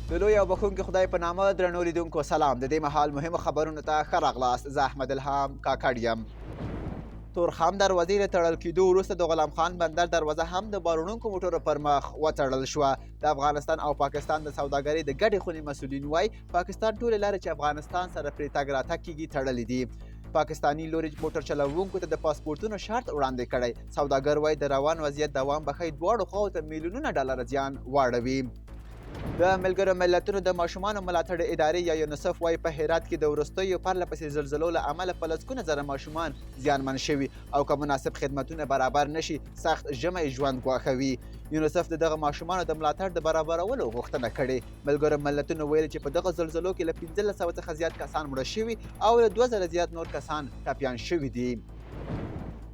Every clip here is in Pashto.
د لوی او بخښونکي خدای په نامه درنو لیدونکو سلام. د دې مهال مهمو خبرونو ته ښه راغلاست. زه احمد الهام کاکړ یم. تورخم دروازې له تړل کېدو وروسته د غلام خان بندر دروازه هم د باروړونکو موټرو پر مخ وتړل شوه. د افغانستان او پاکستان د سوداګرۍ د ګډې خونې مسؤلین وایي، پاکستان ټولې لارې چې افغانستان سره پرې تګ راتګ کېږي تړلې دي. پاکستاني لوري موټر چلوونکو ته د پاسپورتونو شرط وړاندې کړی. سوداګر وایي، د روان وضعیت دوام به ښایي دواړو خواوو ته میلیونونه ډالر زیان واړوي. د ملګرو ملتونو د ماشومانو ملاتړ ادارې یا یونیسف وایي، په هرات کې د وروستیو پرله پسې زلزلو له امله په لسګونه زره ماشومان زیانمن شوي او که مناسب خدمتونه برابر نشي سخت ژمی ژوند ګواښوي. یونیسف د دغه ماشومانو د ملاتړ د برابرولو غوښتنه کړې. ملګرو ملتونو ویلي چې په دغه زلزلو کې له 1500 څخه زیات کسان مړه شوي او له 2000 زیات نور کسان ټپیان شوي دي.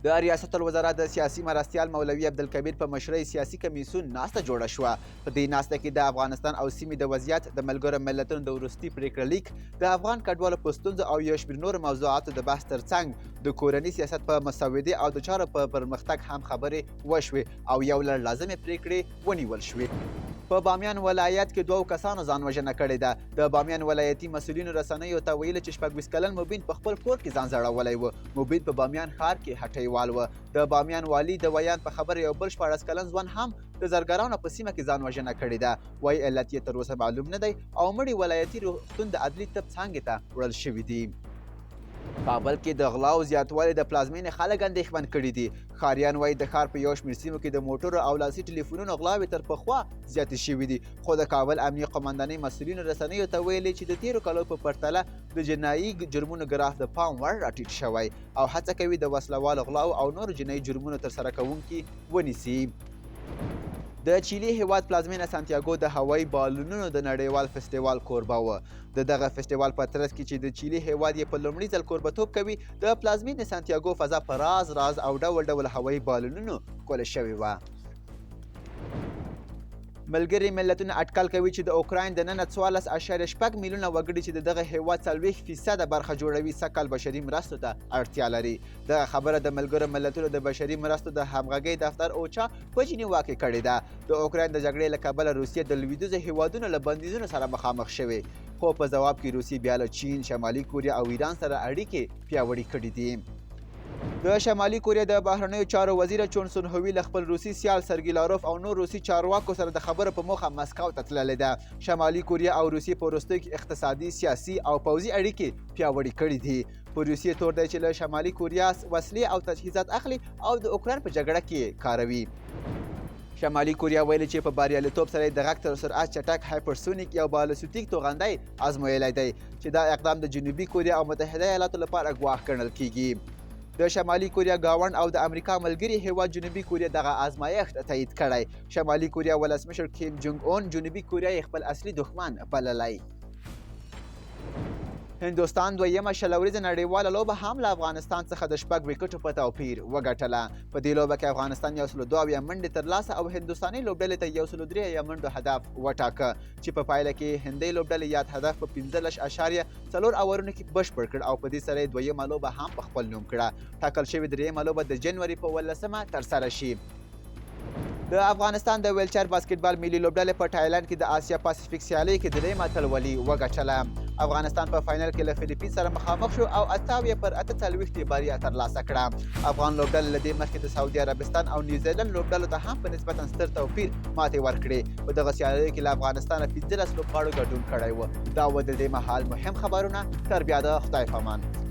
د ریاست الوزرا د سیاسي مرستیال مولوي عبدالکبیر په مشرۍ سیاسي کمیسیون ناسته جوړه شوه. په دې ناسته کې د افغانستان او سیمې د وضعیت، د ملګرو ملتونو د وروستي پرېکړه لیک، د افغان کډوالو په ستونزو او یو شمېر نورو موضوعاتو د بحث ترڅنګ د کورني سیاست په مسودې او د چارو په پرمختګ هم خبرې وشوې او یو لړ لازمې پرېکړې ونیول شوې. په بامیان ولایت کې دوو کسانو ځان وژنه کړې ده. د بامیان ولایتي مسؤلینو رسنیو ته ویلي چې 26 کلن مبین په خپل کور کې ځان ځړولی و. مبین په بامیان ښار کې هټۍوال و. د بامیان والي د ویاند په خبره یو بل 16 کلن ځوان هم د زرګرانو په سیمه کې ځان وژنه کړې ده. وایي علت یې تر اوسه معلوم نه دی او مړي ولایتي روغتون د عدلي طب څانګې ته وړل شوي دي. کابل کې د غلاو زیاتوالی د پلازمینې خلک اندېښمن کړي دي. ښاریان وایي د ښار په یو شمېر سیمو کې د موټرو او لاسي ټلیفونونو غلاوې تر پخوا زیاتې شوې دي. خو د کابل امنیه قومندانۍ مسؤلینو رسنیو ته ویلي چې د تېرو کلو په پرتله د جنایي جرمونو ګراف د پام وړ راټیټ شوی او هڅه کوي د وسله والو غلاو او نورو جنایي جرمونو ترسره کوونکي ونیسي. د چیلي هیواد پلازمینه سانتیاګو د هوایي بالونونو د نړیوال فستیوال کوربه و. د دغه فستیوال په ترڅ کې چې د چیلي هیواد یې په لومړي ځل کوربتوب کوي، د پلازمینې سانتیاګو فضا په راز راز او ډول ډول هوایي بالونونو ښکلې شوې وه. ملګري ملتونه اټکل کوي چې د اوکراین د ننه 14.6 میلیونه وګړي چې د دغه هیواد 40% برخه جوړوي سږکال بشري مرستو ته اړتیا لري. دغه خبره د ملګرو ملتونو د بشري مرستو د همغږۍ دفتر اوچا په جنیوا کې کړې ده. د اوکراین د جګړې له کبله روسیه د لویدیځو هیوادونو له بندیزونو سره مخامخ شوې، خو په ځواب کې روسیې بیا له چین، شمالي کوریا او ایران سره اړیکې پیاوړې کړې دي. د شمالي کوریا د بهرنیو چارو وزیر چون سون هوی له خپل روسي سیال سرګي لاروف او نور روسي چارواکو سره د خبرو په موخه مسکو ته تللې ده. شمالي کوریا او روسیې په وروستیو کې اقتصادي، سیاسي او پوځي اړیکې پیاوړې کړې دي. په روسیې تور دی چې له شمالي کوریا وسلې او تجهیزات اخلي او د اوکراین په جګړه کې کاروي. شمالي کوریا ویلي چې په بریالیتوب سره د غږ تر سرعت چټک هایپرسونیک یو بالستیک توغندی ازمویلی دی چې دا اقدام د جنوبي کوریا او متحده ایالاتو لپاره ګواښ ګڼل کیږي. د شمالي کوریا ګاونډ او د امریکا ملګري هیواد جنوبي کوریا دغه ازمایښت تایید کړی. شمالي کوریا ولسمشر کیم جونګ اون جنوبي کوریا یې خپل اصلي دښمن بللی. هندوستان دویمه 20 اوریزه نړیواله لوبه هم له افغانستان څخه د 6 ویکټو په توپیر وګټله. په دې لوبه کې افغانستان 172 منډې ترلاسه او هندوستاني لوبډلې ته 173 منډو هدف وټاکه چې په پایله کې هندۍ لوبډلې یاد هدف په 15.4 اورونو کې بشپړ کړ او په دې سره یې دویمه لوبه هم په خپل نوم کړه. ټاکل شوې درېیمه لوبه د جنوري په 17مه ترسره شي. د افغانستان د ویلچر باسکټبال ملي لوبډلې په تایلند کې د آسیا پاسفیک سیالۍ کې درېیمه اتلولي وګټله. افغانستان په فاینل کې له فلیپین سره مخامخ شو او 78 پر 48 یې بریا ترلاسه کړه. افغان لوبډلې له دې مخکې د سعودي عربستان او نیوزیلند لوبډلو ته هم په نسبتاً ستر توپیر ماتې ورکړې. په دغه سیالیو کې له افغانستانه 15 لوبغاړو ګډون کړی و. دا و د دې مهال مهم خبرونه. تر بیا د خدای پامان.